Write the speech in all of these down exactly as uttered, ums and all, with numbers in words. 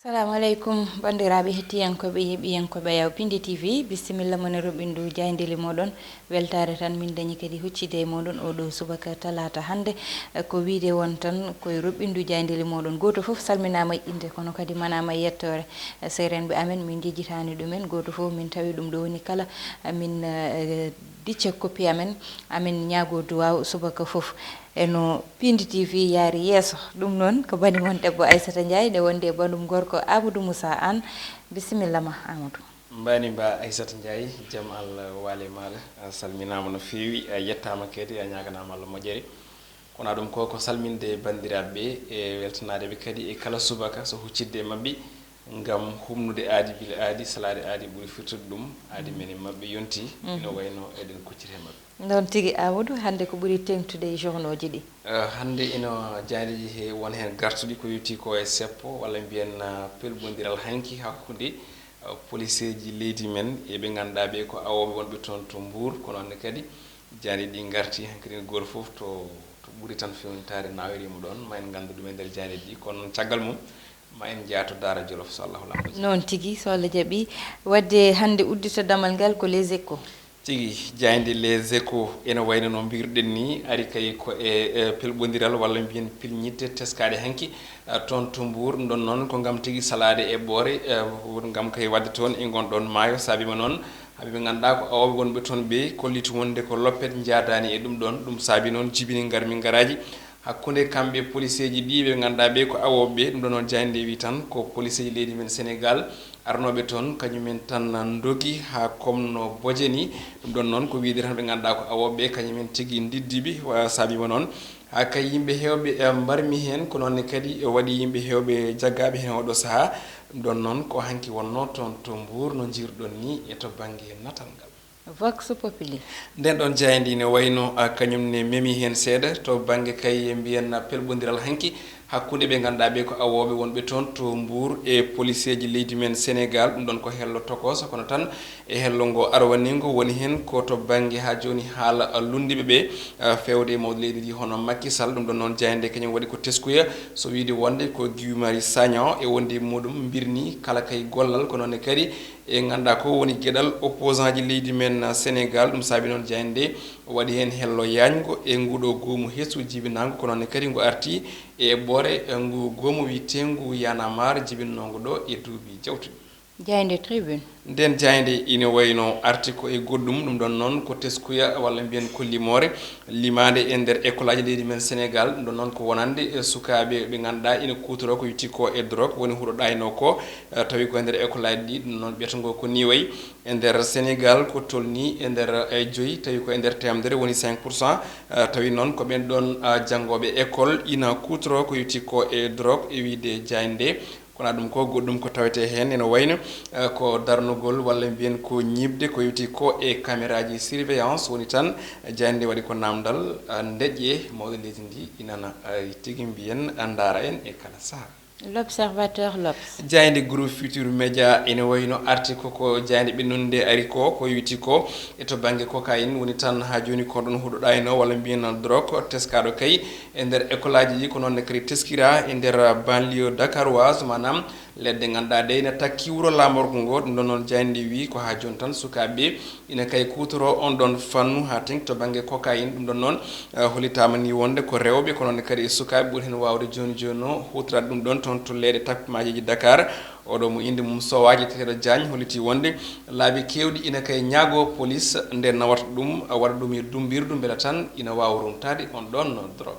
Assalamu aleykum, banndiraaɓe hettiyankooɓe, yeeɓiyankooɓe Yaw Pindi T V, bisimilla mon e roɓindu jaayndeeli mooɗon. Weltaare tan min dañi kadi huccide e mooɗon oo ɗoo subaka talaata hannde. Eh, ko wiyde won tan koye roɓindu jaayndeeli mooɗon. Gooto fof salminaama e innde, kono kadi manaama e yettoore. Eh, seerenɓe amen, min njejjitaani ɗumen. Gooto fof min tawi ɗum ɗo woni kala, eh, min, eh, dicca koppi amen, amin ñaagoo duwaaw subaka fof. E no Pindi T V yaari yeeso. Ɗum noon ko bani mon debbo Aissata Ndiaye, nde wondi e banum gorko Amadou Moussa Anne. Bisimilla ma, Amadou. Mbani mba Aissata Ndiaye, jam Allah waale maɗa. A salminaama no feewi, a yettaama kadi, a ñaaganaama Allah moƴƴere. Kono ɗum ko, ko salminde banndiraaɓe ɓe, e weltanaade ɓe kadi e kala subaka so huccidde e maɓɓe, ngam humnude aadi, bila aadi, salaade aadi ɓuri firtude ɗum, aadi men e maɓɓe yonti, ino wayno eɗen kucciti e maɓɓe. Noon tigi, Amadou, hannde ko ɓuri teeŋtude e journaux ji ɗi? Eh, hannde ino jaayndeeji he won heen gartuɗi ko yowiti ko e seppo, walla mbiyen, eh, pelɓondiral hanki hakkunde, eh, poliseeji leydi men e ɓe ngannduɗaa ɓe ko awooɓe wonɓe toon to Mbuur, kono noon ne kadi jaayndeeji ɗi ngarti hanki ɗin gooto fof to, to ɓuri tan feewnitaade nawiriima ɗoon, ma en nganndu ɗum e nder jaayndeeji ɗi, kono noon caggal mum ma en njaato Daara Jolof so Allahu lamɗo. Noon tigi, so Allah jaɓi. Wadde hannde uddita damal ngal ko Les Échos. Tigi, jaaynde Les Échos ene wayno no mbirɗen ni, ari kay ko e, e pelɓondiral walla mbiyen pilñitte teskaade hanki, eh, toon to Mbuur. Ɗum ɗon noon ko ngam tigi salaade e ɓoore, eh, ngam kay waɗde toon e ngon ɗoon maayo. Saabi ma noon, haa ɓe ngannduɗaa ko awooɓe wonɓe toon ɓe kolliti wonde ko loppet njaadaani e ɗum ɗoon. Ɗum saabi noon jibini ngarmi ngaraaji hakkunde kamɓe poliseeji ɗi ɓe ngannduɗaa ɓe ko awooɓe ɓe. Ɗum ɗon noon jaaynde wi tan ko poliseeji leydi men Senegaal arnooɓe toon, kañumen tan ndogi haa komno boje ni. Ɗum ɗon noon ko wiyde tan ɓe ngannduɗaa ko awooɓe ɓe, kañumen tigi ndiddi ɓe, wa-, saabi ma noon haa kay yimɓe heewɓe, eh, mbarmi heen, ko noon ne kadi waɗi yimɓe heewɓe jaggaaɓe heen oɗo sahaa. Ɗum ɗon noon ko hanki wonnoo toon to Mbuur no njirɗon ni e to bannge natal ngal. Vox Populi. Nden ɗon jaaynde ne wayno, ah, kañum ne memi heen seeɗa to bannge kay mbiyen pelɓondiral hanki hakkunde ɓe ngannduɗaa ɓe ko awooɓe wonɓe toon to Mbuur e poliseeji leydi men Senegaal. Ɗum ɗon ko hello tokooso, kono tan e hello ngo arwani ngo woni heen ko to bannge haa jooni haala, ah, lunndiiɓe ɓe, ah, feewde e mawɗo leydi ndi hono Macky Sall. Ɗum ɗon noon jaaynde kañum waɗi ko teskuya, so wiyde wonde ko Guy Marius Sagna e wonde muɗum mbirni kala kay gollal, ko noon ne kadi e ngannduɗaa ko woni geɗal opposant ji leydi men Senegaal. Ɗum saabi noon jaaynde waɗi heen hello yaañgo e nguɗo goomu hesu jibinaango, ko noon ne kadi ngu arti e ɓoore ngu goomu wiyeteengu Y'en a marre jibinnoongo ɗo e duuɓi jawtuɗi. Jaaynde Tribune. Nden jaaynde ine wayno arti ko e goɗɗum, ɗum ɗon noon ko teskuya walla mbiyen ko limoore limaande e nder école aji leydi men Senegaal. Ɗum ɗon noon ko wonande e sukaaɓe ɓe ngannduɗaa ina kuutoroo ko yowiti ko e drogue, woni huɗo ɗaynoo ko, eh, tawi ko e nder école aji ɗi. Ɗum noon ɓeto ngo ko ni wayi e nder Senegaal ko tolni e nder, eh, joyi, tawi ko e nder teemedere woni cinq pour cent, eh, tawi noon ko ɓen ɗon, ah, janngooɓe école ina kuutoroo ko yowiti ko e drogue e wiyde jaaynde. Kono ɗum ko goɗɗum ko tawetee heen ene wayno, eh, ko darnugol walla mbiyen ko ñiiɓde ko yowiti ko e cameraaji surveillance. Woni tan jaaynde waɗi ko naamndal, eh, ndeƴƴe mawɗo leydi ndi inana, eh, tigi mbiyen, eh, ndaara en e kala sahaa. L'Observateur, L'Obs. Jaaynde Groupe Futurs Médias ene wayno arti ko, ko jaaynde ɓennunde ari ko, ko yowiti ko e to bannge cocaïne. Woni tan haa jooni ko ɗon huɗo ɗaynoo walla mbiyen drogue teskaaɗo kay e nder école aji ɗi, ko noon ne kadi teskiraa e nder banlieue dakaroise, maanaam leɗɗe ngannduɗaa ɗe ina takki wuro laamorgo ngo. Ɗum ɗon noon jaaynde wi ko haa jooni tan sukaaɓe ɓe ina kay kuutoroo on ɗon fannu haa teŋti to bannge cocaïne. Ɗum ɗon noon, eh, hollitaama ni wonde ko rewɓe, ko noon ne kadi e sukaaɓe ɓuri heen waawde jooni jooni o huutoraade ɗum ɗon toon to leyɗe tappimaajeeji Dakar. Oɗo mo innde mum Sowaaji teteɗo Diagne holliti wonde laabi keewɗi ina kay ñaagoo police nde nawata ɗum, waɗa ɗum e dummbirdu mbela tan ina waawa runtaade on ɗon drogue.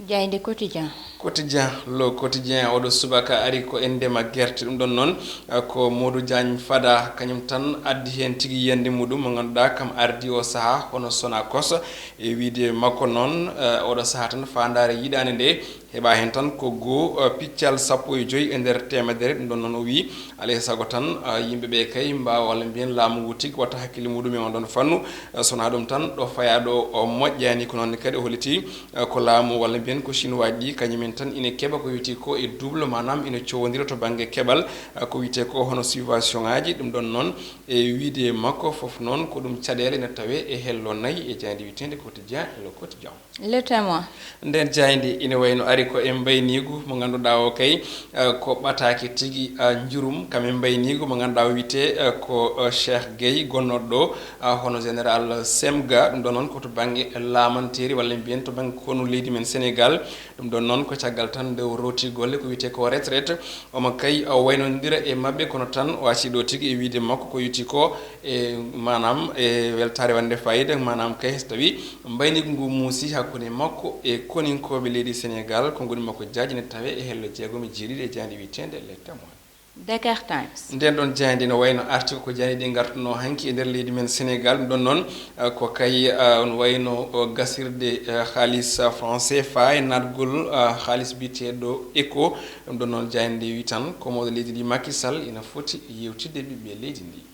Jaaynde Quotidien. Quotidien, Le Quotidien, oɗo subaka ari ko e ndema gerte. Ɗum ɗon noon, eh, ko Modou Diagne Fada, kañum tan addi heen tigi yiyannde muɗum, mo ngannduɗaa kam ardi o sahaa hono Sonacos. E wiyde makko noon, eh, oɗo sahaa tan faandaare yiɗaande nde heɓa heen tan ko goo, eh, piccal sappo e joyi e nder teemedere. Ɗum ɗon noon o wii, alaa e sago tan, eh, yimɓe ɓe kay mbaawa, walla mbiyen laamu ngu tigi watta hakkille muɗum e on ɗon fannu. Eh, so wonaa ɗum tan, ɗo fayaa ɗo o moƴƴaani. Ko noon ne kadi o holliti, eh, ko laamu walla mbiyen ko Chinois ɗi, kañumen tan ina keɓa ko wiyetee ko e double, maanaam ina cowondira to bannge keɓal, eh, ko wiyetee ko hono subvention ŋaaji. Ɗum ɗon noon, e wiyde makko fof noon ko ɗum caɗeele ina tawee e hello nayi e jaaynde wiyeteende Quotidien, Le Quotidien. Le Témoin. Nden jaaynde ina wayno Ko e mbayniigu mo ngannduɗaa o kay, eh, ko ɓataake tigi, eh, njurum, kam e mbayniigu mo ngannduɗaa o wiyetee, eh, ko, eh, Cheikh Gueye, gonnooɗo ɗo, eh, hono Général Semga. Ɗum ɗo noon ko to bannge laamanteeri, walla mbiyen to bannge konu leydi men Sénégal. Ɗum ɗon noon ko caggal tan nde o rooti golle ko wiyetee ko retraite. Omo kay o waynondira e maɓɓe, kono tan o acii ɗo tigi e wiyde makko ko yowiti ko e, maanaam, e weltaare waɗnde faayiida, maanaam kay so tawii mbayniigu ngu muusi hakkunde makko e koninkooɓe leydi Sénégal, konguɗi makko jaaji ne tawee e hello jeegom e jeeɗiɗi e jaaynde wiyeteende Les Témoins. Dakar Times. Ndeen ɗoon jaaynde no wayno article ko jaaynde ɗi ngartunoo hanki e nder leydi men Sénégal. Ɗum ɗoon noon, eh, ko kay, eh, on wayno, eh, gasirde, eh, haalis, eh, franc C F A e naatgol, eh, haalis biyeteeɗo éco. Ɗum ɗoon noon jaaynde wi tan ko mawɗo leydi ndi Macky Sall ina foti yewtidde ɓiɓɓe leydi ndi.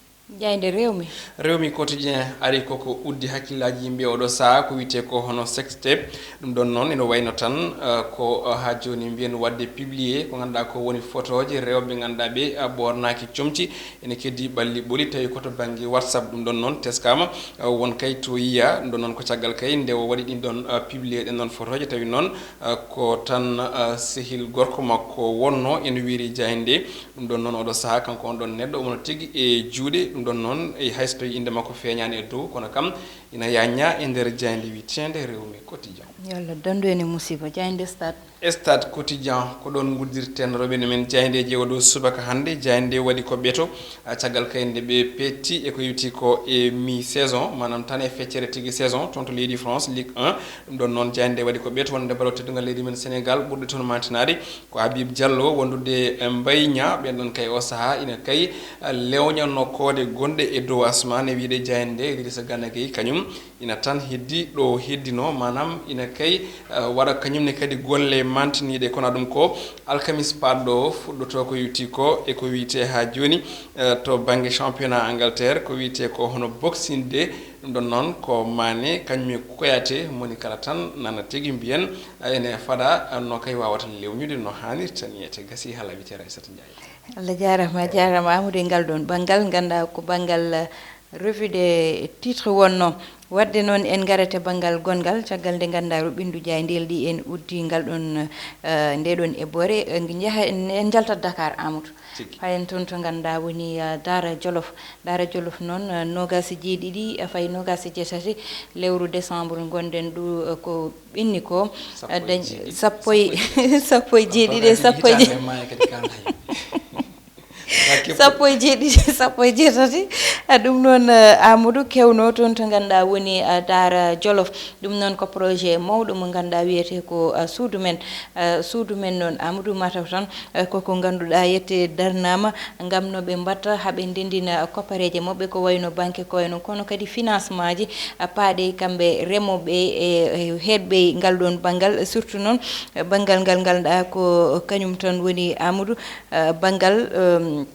Jaaynde Rewmi. Rewmi Quotidien ari koko uddi hakkillaaji yimɓe oɗo sahaa ko wiyetee ko hono sextape. Ɗum ɗoon noon ina wayno tan, eh, ko, eh, haa jooni mbiyen waɗde publié ko ngannduɗaa ko woni fotooje rewɓe ngannduɗaa ɓe, eh, ɓoornaaki comci. Ene keddi ɓalli ɓoli tawi ko to bannge WhatsApp. Ɗum ɗoon noon teskaama, eh, won kay to yiya. Ɗum ɗoon noon ko caggal kay nde o waɗi ɗin ɗoon, eh, publié ɗen ɗoon fotooje tawi noon, eh, ko tan, eh, sehil gorko makko wonno ene wiyri jaaynde. Ɗum ɗoon noon oɗo sahaa kanko on ɗoon neɗɗo omo tigi e juuɗe. Ɗum ɗoon noon e hay so tawii innde makko feeñaani e dow, kono kam ina yaññaa e nder jaaynde wiyeteende Rewmi Quotidien. Yo Allah danndu en e musiba. Jaaynde Stade. Stade Quotidien, ko ɗoon nguddirten rewɓe men jaayndee jeewa ɗo subaka hannde. Jaaynde waɗi ko ɓeto, ah, caggal kay nde ɓe peetti e ko yowiti ko e mi saison, maanaam tan e feccere tigi saison, toon to leydi France, Ligue un. Ɗum ɗoon noon jaaynde waɗi ko ɓeto wonde ballon teddungal leydi men Sénégal ɓurɗo toon mantinaade. Ko Habib Diallo wondude e Mbaye Niang, ɓeen ɗoon kay o sahaa ina kay, eh, lewña nokkoode gonɗe e dow asmaan e wiyde jaaynde Idrissa Gana Gueye kañum ina tan heddi ɗo heddino, maanaam ina kay, eh, waɗa kañum ne kadi golle mantiniiɗe. Kono ɗum ko alkamis paɗɗo o fuɗɗoto ko yowiti ko e ko wiyetee haa jooni, eh, to bannge championnat Angleterre ko wiyetee ko hono Boxing Day. Ɗum ɗoon noon ko Mané kañum e Kouyate moni kala tan nana tigi mbiyen, eh, ene faɗa, eh, no kay waawata lewñude no haanirta ni e te gasi hala wiyetee Raysata Ndiaye. Allah jaaraama, a jaaraama Amadou e ngal ɗoon banngal, nganndaa ko banngal, eh, revue de titre wonno. Waɗde noon en ngarete banngal gonngal, caggal nde nganndaa ro ɓinndu jaayndeeli ɗi en uddi ngal ɗoon, eh, nde ɗoon eɓɓoore, eh, njaha en, en njaltat Dakar Amadou. Tigi. Fayen toon to nganndaa woni, eh, Daara Jolof. Daara Jolof noon, eh, noogaas e jeeɗiɗi, eh, fayi noogaas e jeetati lewru décembre ngonɗen ɗo, eh, ko ɓenni ko, sappo e eh, dañ-, jeeɗiɗi, sappo e, sappo e sappo e jeeɗiɗi, sappo e jeeɗiɗi. Hitaande maayo kadi kaalda heen. Haa keppu. Sappo e jeeɗiɗi, sappo e jeetati. Ah, ɗum noon, eh, Amadou, kewnoo toon to ngannduɗaa woni, eh, Daara Jolof. Ɗum noon ko projet mawɗo mo ngannduɗaa wiyetee ko, eh, suudu men. Eh, suudu men noon, Amadou, mataw tan, eh, koko ngannduɗaa yette darnaama ngam no ɓe mbatta haa ɓe ndenndina koppareeje maɓɓe ko wayno banque ko wayno, kono kadi financement ji, eh, paaɗe kamɓe remooɓe e, e heedɓe ngal ɗoon banngal, surtout noon, eh, banngal ngal ngannduɗaa ko kañum tan woni Amadou, eh, banngal, em,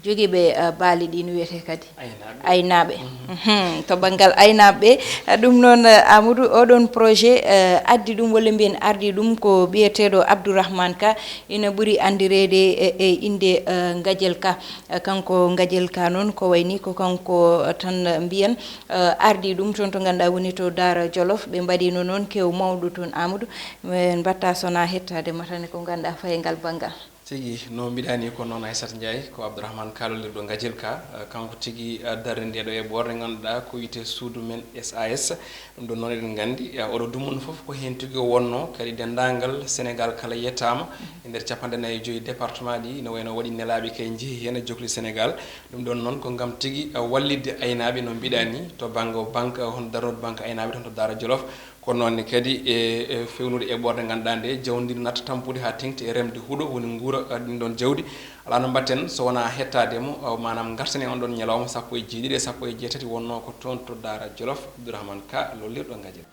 jogiiɓe, eh, baali ɗi no wiyetee kadi aynaaɓe. Aynaaɓe. Mhm. Mhm. To banngal aynaaɓe, eh, ɗum noon, eh, Amadou, oɗoon projet, eh, addi ɗum walla mbiyen ardi ɗum ko biyeteeɗo Abdourahmane Ka, ina ɓuri anndireede e, e innde, eh, Ngajel Ka. Eh, kanko Ngajel Ka noon ko wayni ko kanko, eh, tan mbiyen, eh, ardi ɗum toon to ngannduɗaa woni to Daara Jolof. Ɓe mbaɗino noon kew mawɗo toon Amadou. Men mbatta sona hettaade matane ko ngannduɗaa faye ngal banngal. Tigi, no mbiɗa ni ko noon Aissata Ndiaye, ko Abdourahmane Ka lollirɗo Ngajel Ka, eh, kanko tigi, eh, darni nde ɗo e ɓoorne ngannduɗaa ko wiyetee suudu men S A S. Ɗum ɗoon noon eɗen nganndi, eh, oɗo dumunna fof ko heen tigi o wonno, kadi denndaangal Sénégal kala yettaama e nder capanɗe nayi e joyi département ɗi, ina wayno waɗi nelaaɓe kay njehi heen e jokli Sénégal. Ɗum ɗoon noon ko ngam tigi, eh, wallitde aynaaɓe no mbiɗa ni, to bannge o banque, eh, hono darnooɗo banque aynaaɓe toon to Daara Jolof. Kono noon ne kadi e, e fewnude e ɓoorne ngannduɗaa nde, jawdi ndi natta tampude haa teŋti e remde huɗo woni nguura, eh, ɗin ɗoon jawdi. Alaa no mbaɗten so wonaa hettaade mo, eh, maanaam ngartanen on ɗoon ñalawma sappo e jeeɗiɗi e sappo e jeetati wonnoo ko toon to Daara Jolof, Abdourahmane Ka lollirɗo Ngajel.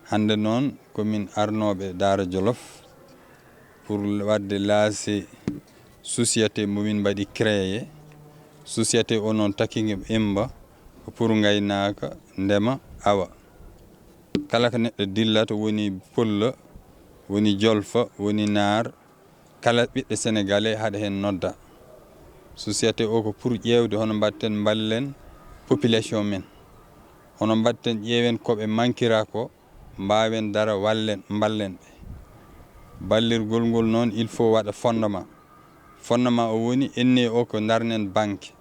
Hannde noon ko min arnooɓe Daara Jolof pour waɗde lancé société mo min mbaɗi créé. Société o noon takki imba ko pour ngaynaaka, ndema, awa. Kala ko neɗɗo dillata, woni Pullo, woni Jolfo, woni Naar, kala ɓiɗɗo Sénégalais haɗa heen nodda. Société o ko pour ƴeewde hono mbaɗten mballen population men. Hono mbaɗten ƴeewen ko ɓe mankira ko, mbaawen dara wallen, mballen ɓe. Ballirgol ngol noon, il faut waɗa fondement. Fondement o woni enne o ko ndarnen banque.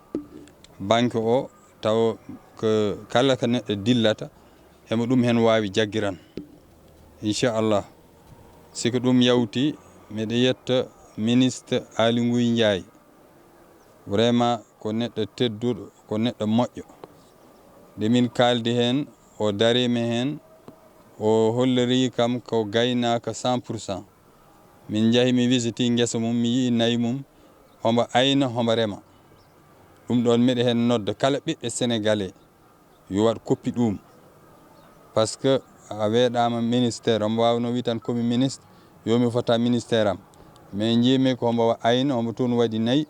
Banque o taw ko kala ko neɗɗo dillata, hemo ɗum heen waawi jaggiran. Inchallah, si ko ɗum yawti, miɗo yetta ministre Aly Ngouille Ndiaye. Vraiment ko neɗɗo tedduɗo, ko neɗɗo moƴƴo. Nde min kaaldi heen, o dariima heen, o holliri kam ko gaynaaka cent pour cent. Min njahi, mi wisiti ngesa mum, mi yii nayi mum, hombo ayna, hombo rema. Ɗum ɗoon miɗo heen nodda kala ɓiɗɗo Sénégalais yo waɗ koppi ɗum. Parce que a weeɗaama ministère, hombo waawno wi tan komi ministre, yo mi fota ministère am. Mais njiimi ko hombo wa-, ayna, hombo toon waɗi nayi,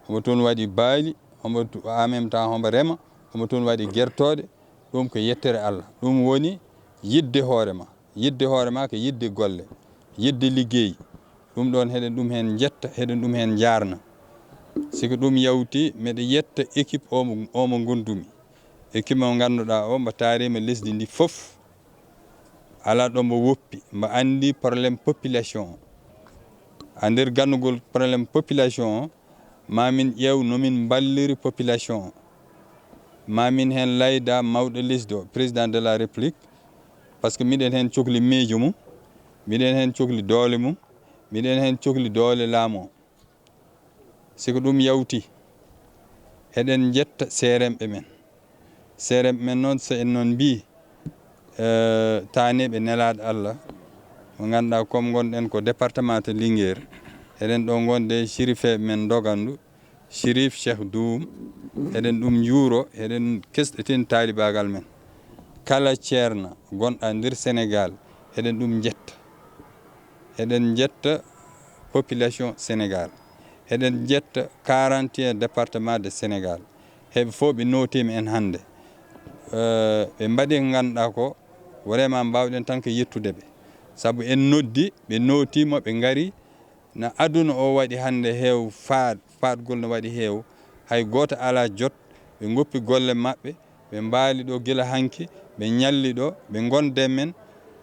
hombo toon waɗi baali, hombo tu-, en même temps hombo rema, hombo toon waɗi gertooɗe. Ɗum ko yettere Allah. Ɗum woni yiɗde hoore ma. Yiɗde hoore ma ko yiɗde golle, yiɗde liggey. Ɗum ɗoon heɗen ɗum heen njetta, heɗen ɗum heen njaarna. Si ko ɗum yawti, miɗo yetta équipe o mo, o mo ngondumi. Équipe mo ngannduɗaa o, mbo taariima lesdi ndi fof. Alaa ɗo mbo woppi, mbo anndi problème population o. A nder ganndugol problème population o, ma min ƴeew no min mballiri population o. Ma min heen layda mawɗo lesdi o, président de la République, parce que miɗen heen cokli miijo mum, miɗen heen cokli doole mum, miɗen heen cokli doole laamu o. Si ko ɗum yawti, eɗen njetta seeremɓe men. Seeremɓe men noon, so en noon mbii, eh, taaniiɓe nelaaɗo Allah, mo ngannduɗaa, comme ngonɗen ko département de Linguère, eɗen ɗo ngonde sirifeeɓe men Dogandu, Chérif Cheikh Doum, eɗen ɗum njuuro, eɗen kesɗitin taalibaagal men. Kala ceerno gonɗo nder Sénégal, eɗen ɗum njetta. Eɗen njetta population Sénégal. Eɗen njetta quarante et un département de Sénégal. Heɓe fof ɓe nootiima en hannde. Eh, ɓe mbaɗi ko ngannduɗaa ko, vraiment mbaawɗen tan ko yettude ɓe. Sabu en noddi, ɓe nootiima, ɓe ngari. No aduna o waɗi hannde heew, faaɗ-, faaɗgol no waɗi heew, hay gooto alaa jot, ɓe ngoppi golle maɓɓe, ɓe mbaali ɗo gila hanki, ɓe ñalli ɗo, ɓe ngonde men,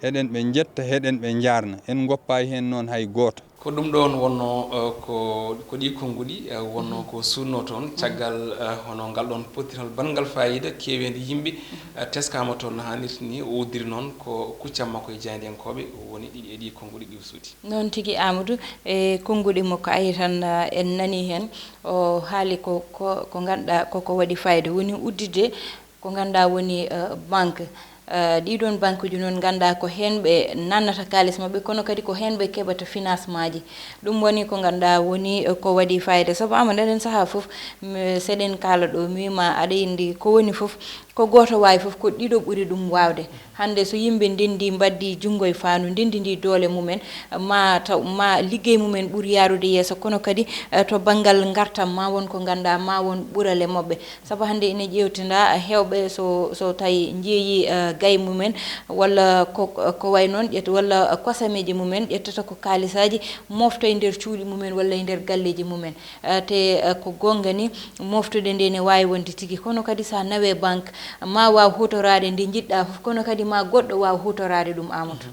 eɗen ɓe njetta, eɗen ɓe njaarna. En ngoppaay heen noon hay gooto. Ko ɗum ɗoon wonnoo, eh, ko, ko ɗii konnguɗi, eh, wonnoo ko suuɗnoo toon, caggal, eh, hono ngal ɗoon pottital baɗngal faayiida, keeweendi yimɓe, eh, teskaama toon no haanirta ni, o uddiri noon ko kuccam makko e jaayndiyankooɓe, woni ɗiɗi e ɗii konnguɗi ɗi o suuɗi. Noon tigi, Amadou, e konnguɗi makko ayi tan, ah, en nanii heen, o haali ko, ko, ko ngannduɗaa ko, ko waɗi fayida, woni udditde ko ngannduɗaa woni, eh, banque. Eh, ɗii ɗoon banque ji noon ngannduɗaa ko heen ɓe nannata kaalis maɓɓe, kono kadi ko heen ɓe keɓata financement ji. Ɗum woni ko ngannduɗaa woni, eh, ko waɗi fayida. Sabu Amadou, enen sahaa fof, mi, seɗen kaala ɗo, mi wiima aɗa anndi ko woni fof, ko gooto waawi fof, ko ɗiɗo ɓuri ɗum waawde. Hannde so yimɓe ndenndi, mbaɗdi junngo e faandu, ndenndi ndi doole mumen, ma taw, ma liggey mumen ɓur yaarude yeeso, kono kadi, eh, to banngal ngartam, ma won ko ngannduɗaa, ma won ɓurale maɓɓe. Sabu hannde ene ƴeewtinda, eh, heewɓe so, so tawi njeeyi, eh, gaye mumen, walla ko, ko wayi noon, ƴetta, walla kosameeje mumen, ƴettata ko kaalisaaji, mofta e nder cuuɗi mumen walla e nder galleeji mumen. Eh, te, eh, ko goonga ni, moftude nde ne waawi wonde tigi, kono kadi so a nawee banque, ma waaw huutoraade nde njiɗɗaa fof, kono kadi ma goɗɗo waaw huutoraade ɗum, Amadou.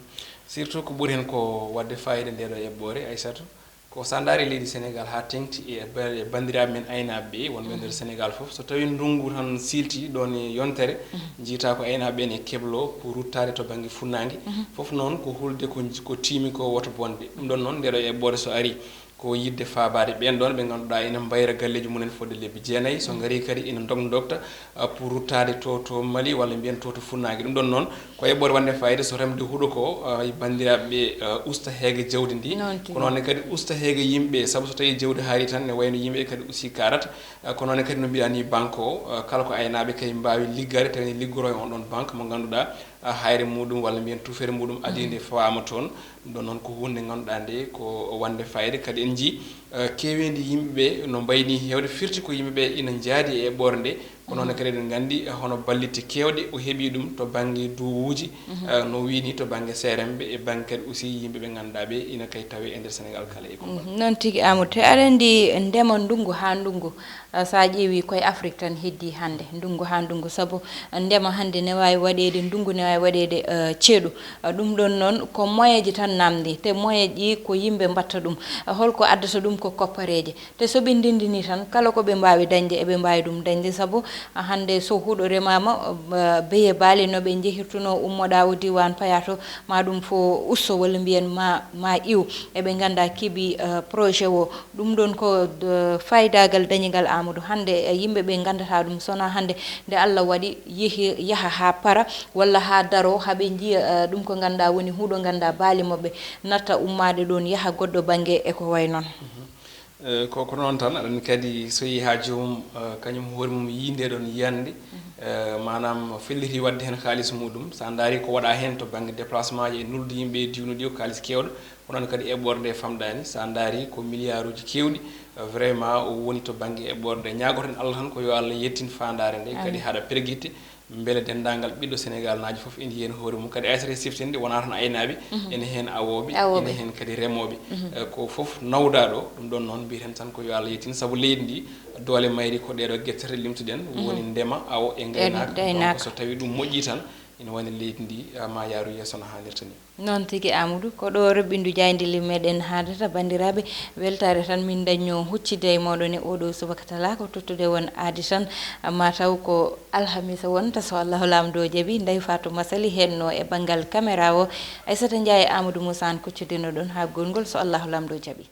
Surtout ko ɓuri heen ko waɗde faayiida nde ɗo eɓɓoore, Aysatu, ko so a ndaari leydi Sénégal haa teŋti e ba-, e banndiraaɓe men aynaaɓe ɓe, wonɓe nder Sénégal fof, so tawii ndunngu tan silti ɗoon e yontere, njiytaa ko aynaaɓe ɓe ne keblo pour ruttaade to bannge funnaange. Fof noon ko hulde ko, ko tiimi ko woto bonde. Ɗum ɗoon noon, nde ɗo eɓɓoore so arii, ko yiɗde faabaade ɓeen ɗoon ɓe ngannduɗaa ina mbayra galleeji mumen fodde lebbi jeenayi, so ngarii kadi ina ndog-, ndogta, ah, pour ruttaade to, to Mali walla mbiyen to, to funnaange. Ɗum ɗoon noon ko eɓɓoore waɗnde faayiida so remde huɗo ko, ah, e banndiraaɓe ɓe, ah, usta heege jawdi ndi. Noon tigi. Ko noon ne kadi usta heege yimɓe, sabu so tawii jawdi haarii tan ne wayno yimɓe kadi aussi kaarata. Ah, ko noon ne kadi no mbiɗaa ni banque o, ah, kala ko aynaaɓe kay mbaawi liggaade, tawi ne liggoroo e on ɗoon banque mo ngannduɗaa, ah, hayre muɗum walla mbiyen tufere muɗum adii nde fawaama toon. Ɗum ɗoon noon ko huunde nde ngannduɗaa nde ko waɗnde faayiida. Kadi en njii, eh, keeweendi yimɓe ɓe no mbayni heewde, firti ko yimɓe ɓe ina njaadi e eɓɓoore nde, Ko noon kadi eɗen nganndi, eh, hono ballitte keewɗe o heɓi ɗum to bannge duwuuji, eh, no wiyni to bannge C R M ɓe e bannge kadi aussi yimɓe ɓe ngannduɗaa ɓe ina kay tawe e nder Sénégal kala e Kolda. Mhm, noon tigi, Amadou. Te aɗa anndi ndema ndunngu haa ndunngu, eh, so a ƴeewi koye Afrique tan heddi hannde, ndunngu haa ndunngu, sabu ndema hannde ne waawi waɗeede ndunngu, ne waawi waɗeede, eh, ceeɗu. Eh, ɗum ɗoon noon ko moyeeji tan naamndi, te moyeeji ɗi ko yimɓe mbaɗta ɗum. Eh, holko addata ɗum? Ko koppareeje. Te so ɓe ndenndini tan, kala ko ɓe mbaawi dañde, eɓe mbaawi ɗum dañde, sabu hannde so huɗo remaama, eh, beye baali no ɓe njehirtunoo, ummoɗaa o diiwaan payaa to, ma ɗum fof usto, walla mbiyen ma, ma iw. Eɓe ngannda keɓi, eh, projet o. Ɗum ɗoon ko, eh, faayidaagal dañigal Amadou. Hannde, eh, yimɓe ɓe nganndata ɗum, so wonaa hannde nde Allah waɗi yehi, yaha haa para, walla haa daro, haa ɓe njiya, eh, ɗum ko ngannduɗaa woni huɗo, ngannduɗaa baali maɓɓe natta ummaade ɗoon, yaha goɗɗo bannge e ko wayi noon. Eh, ko, ko noon tan, aɗa anndi kadi so yehii haa joomum, eh, kañum hoore mum yii nde ɗoon yiyannde, eh, maanaam felliti waɗde heen kaalis muɗum. So a ndaari ko waɗaa heen to bannge déplacement ji e nulde yimɓe e diwnude o, kaalis keewɗo, ko noon kadi eɓɓoore nde famɗaani. So a ndaari ko miliyaaruuji keewɗi, eh, vraiment o woni to bannge eɓɓoore nde. Ñaagoto-ɗen Allah tan ko yo Allah yettin faandaare nde, kadi haɗa pergitte. Mbele denndaangal ɓiɗɗo Senegaalnaajo fof ene yiya heen hoore mum. Kadi Aysata e siftinde, wonaa tan aynaaɓe, ene heen awooɓe, ene heen kadi remooɓe. Eh, ko fof nawdaa ɗo, ɗum ɗoon noon mbiyeten tan ko yo Allah yettin, sabu leydi ndi, doole mayri ko ɗee ɗoo gerte tati limtuɗen, woni ndema, awo e ngaynaaka. Donc, so tawii ɗum moƴƴii tan, ina wayno leydi ndi, ah, ma yaaru yeeso no haanirta ni. Noon tigi, Amadou, ko ɗo rewɓindu jaaynde meɗen haadata, banndiraaɓe. Weltaare tan min dañnoo huccude e mooɗon e oo ɗoo subaka talaa, ko tottude won aadi tan, ma taw ko alhamisa wonta, so Allahu Laamɗo jaɓi. Ndeye Fatou Massaly heen no e banngal caméra o, Aissata Ndiaye e Amadou Moussa Anne kuccodino ɗoon haa goongol, so Allahu Laamɗo jaɓi.